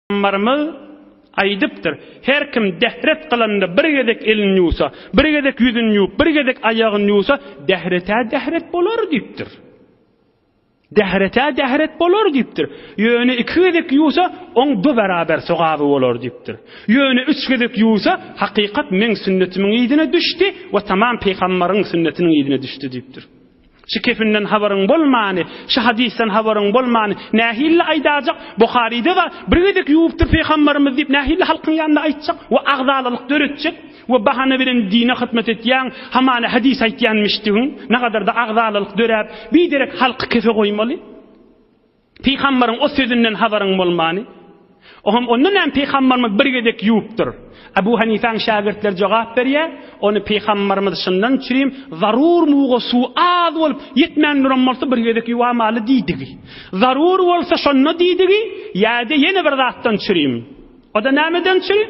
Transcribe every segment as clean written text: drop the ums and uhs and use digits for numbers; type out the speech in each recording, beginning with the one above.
Pygamberimiz aýdypdyr, Her kim dehret kylanda bir gezek elini ýuwsa, bir gezek ýüzüni ýuwup, bir gezek aýagyny ýuwsa, dehretä dehret bolar diýipdir. Dehretä dehret bolar diýipdir. Ýöne iki gezek ýuwsa, oň bu beraber sogaby bolar diýipdir. Ýöne üç gezek ýuwsa, hakykat meň sünnetimiň yzyna düşdi we tamam pygambaryň sünnetiniň yzyna düşdi diýipdir. Şu kefinden habaryň bolmany, şu hadysdan habaryň bolmany nähilli aýdajak? Buharyda bar, bir gezek ýuwupdyr pygambarymyz diýip nähilli halkyň ýanynda aýtjak we agzalalyk döretjek we bahana bilen dine hyzmat etýäň, hamana hadys aýtýanmyşdygyň, nagadarda agzalalyk döräp, biderek halky kefe goýmaly? Pygambaryň o sözünden habaryň bolmany. Oňam onda näme pygambarymyz bir gezek ýuwupdyr. Abu Hanifäň şägirtleri jogap berýär, ony pygambarymyz şundan çürim zarur muga suw az bolup ýetmän duran bolsa bir gezek ýuwamaly diýdigi. Zarur bolsa şonda diýdigi, ýa-da ýene bir zatdan çürim. O-da nämeden çürim?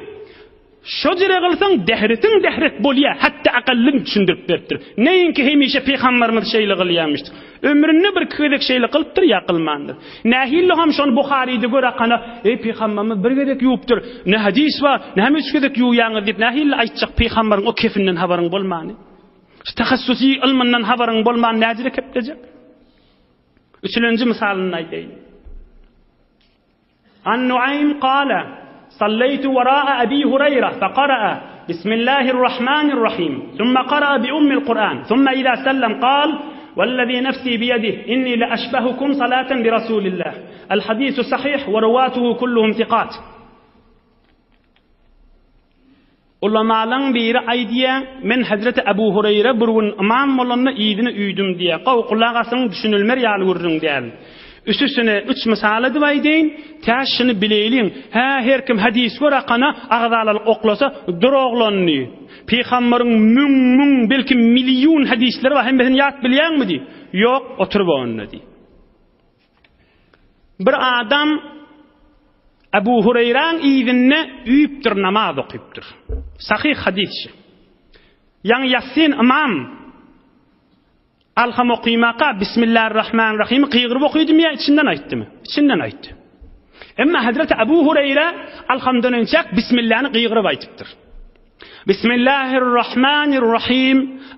Şo jere kylsaň dähretiň dähret bolýa, hatda akallym düşündirip beripdir. Näinki hemişe pygambarymyz şeýle kylýamyşdyk. Ömründe bir iki gezek şeýle kylypdyr ýa kylmandyr. Nähili ham şony Buharyda gör akana, eý pygambarymyz bir gezek ýuwupdyr, ne hadys bar, näme üç gezek ýuwýaňyz diýip nähili aýtjak pygambaryň o kefinden habaryň bolmany. Şu tahassusy ylmyndan habaryň bolman näjire keplejek? Üçülenji mysalyny aýdaýyn. An Nuaým kale, Salleýtu wera'a Ebi Hureýre fekara'a, Bismillahir-Rahmanir-Rahim, summa kara'a bi ummil Kur'an, summa iza sellem kal, Wellezî nefsî biyedih, innî leeşbehukum salaten bi Rasûlillah. El hadisu sahih we ruwatuhu kulluhum sikat. Ulamalaň biri aýdýa, Men hezreti Ebu Hureýre bir gün ymam bolanda yzyna üýdüm diýýä. Gowy gulak asyň, düşünilmer ýaly gürrüň däl. Üstüsine üç mysal edip aýdaýyn, tä şuny bileýliň, hä her kim hadys gör akana agzalalyk oklasa, dur oglan diý. Pygambaryň müň-müň, belki million hadysleri bar, hemmesini ýat bilýäňmi diý. Ýok, oturyp onda diý. Bir adam Ebu Hureýräň yzynda üýüpdir namaz okypdyr. Sahyh hadys şu. Ýaňy ýassyn ymam Alham okymaka Bismillahirrahmanirrahimi gygyryp okydymy ýa içinden aýtdymy? Içinden aýtdy. Emma Hazreti Ebu Hureýre Alhamdan önçäk Bismillahny gygyryp aýtypdyr. Bismillahirrahmanirrahim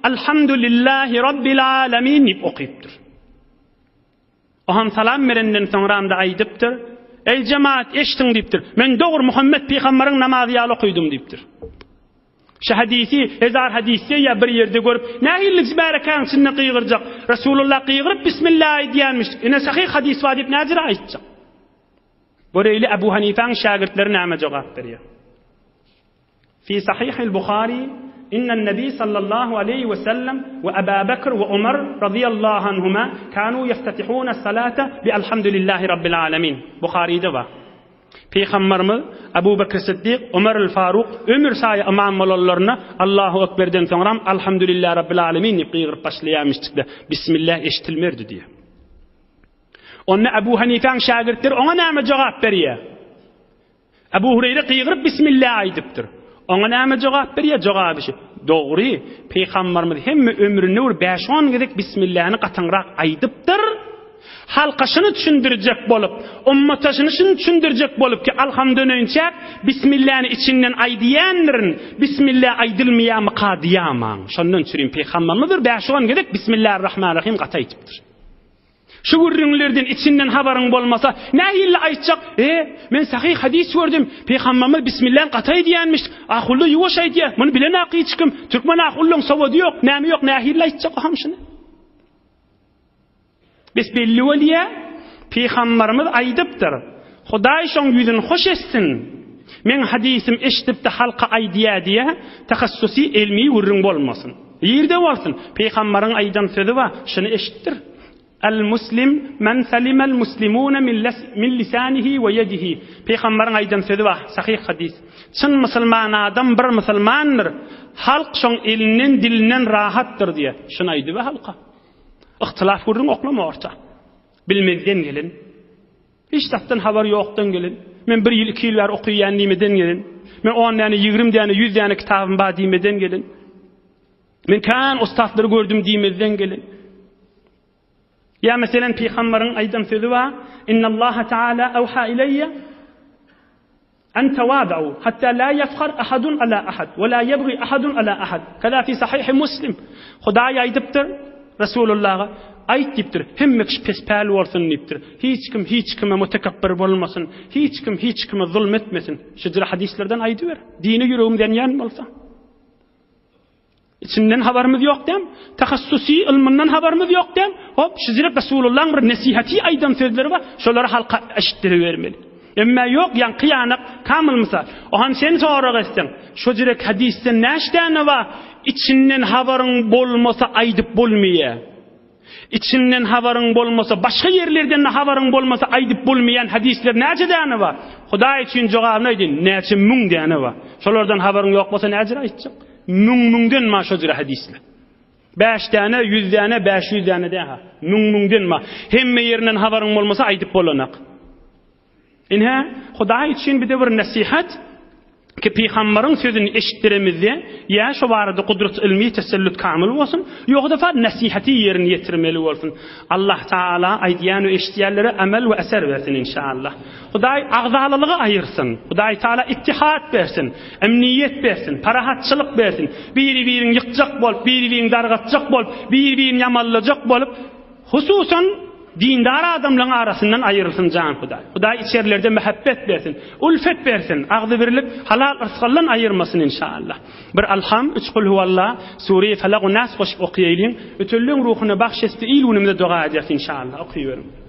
Alhamdulillahi Rabbil alamin diýip okypdyr. Oňam salam berenden soňram-da aýdypdyr, Eý, jemaat, eşdiň diýipdir. Men dogry Muhammet pygambaryň namazy ýaly okydym diýipdir. Şu hadysy hezar hadysda ýa bir ýerde görüp, nähili märekäň içinde gygyrjak? Resulullah gygyryp bismillah aýdýanmyş. Ine sahyh hadys bar diýip näjire aýtjak? Göreýli Abu Hanifäň şägirtleri näme jogap berýär? Fi Sahihil Buhari, Innen Nebi sallallahu aleýhi we sellem we Eba Bekr we Omar razyýallahu anhuma kanu ýeftetihune salate bi Elhamdülillahi Rabbil alemin. Buharyda bar. Pygamberimiz Ebu Bekr Siddik, Omer el Faruk ömür saýy ymam bolanlarynda Allahu Ekberden soňram Elhamdülillahi Rabbil alemin diýip gygyryp başlaýarmyşdykda Bismillah eşitilmerdi diýýär. Onda Ebu Hanifäň şägirtleri oňa näme jogap berýär? Ebu Hureýre gygyryp Bismillah aýdypdyr. Oňa näme jogap berýär? Jogaby şu, Dogry, Pygambarymyz hemme ömründe bir bäş-on gezek Bismillany gataňrak aýdypdyr. Halka şuny düşündirjek bolup, ummata şuny şuny düşündirjek bolup ki, alhamdan öňçäk Bismillany içinden aýdýandyrin, Bismillah aýdylmaýarmyka diýamaň. Şondan üçin Pygambarymyz bir bäş-on gezek Bismillahirrahmanirrahim gaty aýdypdyr. Şu gürrüňlerden içinden habaryň bolmasa, nähili aýtjak? E, men sahyh hadys gördüm. Pygamberimiz Bismillah gaty aýdýanmyş. Ahulla ýuwaş aýdýar. Muny bilenak hiç kim. Türkmen ahullaň sowady ýok, näme ýok, nähili aýtjak o hamşyny? Bes belli bolýa, Pygamberimiz aýdypdyr. Hudaý şoň ýüzüni hoş etsin. Meň hadysym eşidip-de halka aýdýa diýä, tahassusy elmi gürrüň bolmasyn. Nirde bolsun, Pygambaryň aýdan sözi bar, şuny eşitdir. El muslim men salimel muslimune min lisanihi we ýedihi. Pygambaryň aýdan sözi bar, sahyh hadys. Çyn musulman adam bir musulmandyr. Halk şoň elinden, dilinden rahatdyr diýä. Şuny aýdyber halka. Yhtylaf gürrüň oklama orta. Bilmezden gelen. Hiç zatdan habary ýokdan gelen. Men bir ýyl, iki ýyl bäri okaýan diýmeden gelen. Men on däne, ýigrim däne, ýüz däne kitabym bar diýmeden gelen. Men kän ustatlary gördüm diýmezden gelen. Ýa meselem pygambaryň aýdan sözi bar, Innallaha taala awha ileýe. En tawadau hatta la yafhar ahadun ala ahad we la yebgi ahadun ala ahad. Kaza fi sahihi Muslim. Hudaý aýdypdyr Resulullaha, aýt diýipdir, hemme kişi pespäl bolsun diýipdir. Hiç kim hiç kime mutekepbir bolmasyn, hiç kim hiç kime zulm etmesin. Şejere hadyslardan aýdyber. Dine ýüregim dänýän bolsa. Içinden habarymyz ýok däm, tahassusy ylmyndan habarymyz ýok däm. Hop, şijirek Resulullahyň bir nesihaty aýdan sözleri bar, şolary halka eşitdiribermeli. Emme ýok, ýaňky ýanak kamyl mysal. Ohan sen sorag etseň, şojirek hadysda näç däne bar, içinden habaryň bolmasa aýdyp bolmaýar. Içinden habaryň bolmasa, başga ýerlerden-de habaryň bolmasa aýdyp bolmaýan hadyslar näçe däne bar? Hudaý üçin jogabyny aýdyn, näçe müň däne bar. Şolardan habaryň ýok bolsa näjür aýtjak? Müň-müňden bar şo jüre hadyslar. Bäş däne, ýüz däne, 500 däne däl-ha. Müň-müňden bar. Hemme ýerinden habaryň bolmasa aýdyp bolanak. Ine, Hudaý üçin bize bir nesihat, ki pygambaryň sözüni eşitdiremizde, ýa şo barada gudrat ylmy tesellüt kamyl bolsun, ýogsa da nesihaty ýerine ýetirmeli bolsun. Allah Taala aýdýan we eşidýänlere amel we eser bersin inşallah. Hudaý agzalalygy aýyrsyn. Hudaý Taala ittihat bersin, emniýet bersin, parahatçylyk bersin. Biri-birini ýykjak bolup, biri-birini dargatjak bolup, biri-birini ýamanlajak bolup, Hususan, dindar adamlaryň arasyndan aýrylsyn jan Hudaý. Hudaý içerilerde mähebbet bersin, ulfet bersin, agzybirlik, halal yrsgaldan aýyrmasyn inşallah. Bir Alham, üç Kulhuwalla, Sureýi Felak we Nas goşup okaýalyň. Ötenleň ruhuna bagş etdi, il günümize doga ederis inşallah. Okyberiň.